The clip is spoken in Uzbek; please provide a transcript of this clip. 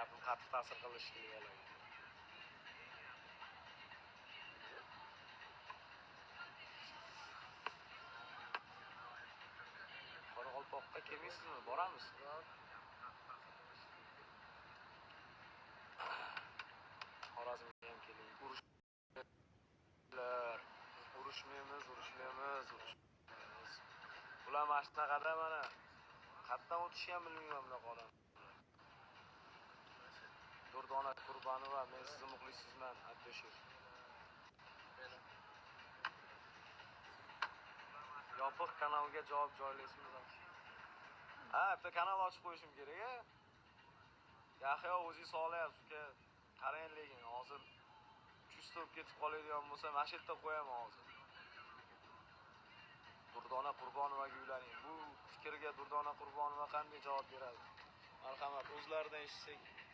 Gapim qattiq ta'sir qildi shekilli bolaga. Qoraqalpoqqa kelmaysizmi? Boramiz. Xorazmga ham keling. Urushlar. Urushmaymiz, urushmaymiz, urushmaymiz. Ular mana shunaqada mana qayerdan o'tishgan bilmayman bunaqa odam. Durdona Kurbanova, men sizni muxlisingizman, Abdushir. Yopiq kanalga javob joylaysizmi? Ha, bitta kanal ochib qo'yishim kerak a. Yahyo o'zingiz xohlayapsiz uka. Qarang lekin hozir 300 ta bo'lib ketib qoladigan bo'lsa, mana shu yerda qo'yaman hozir. Durdona Qurbonovaga uylaning. Bu fikrga Durdona Qurbonova qanday javob beradi? Marhamat, o'zlaridan eshitsak.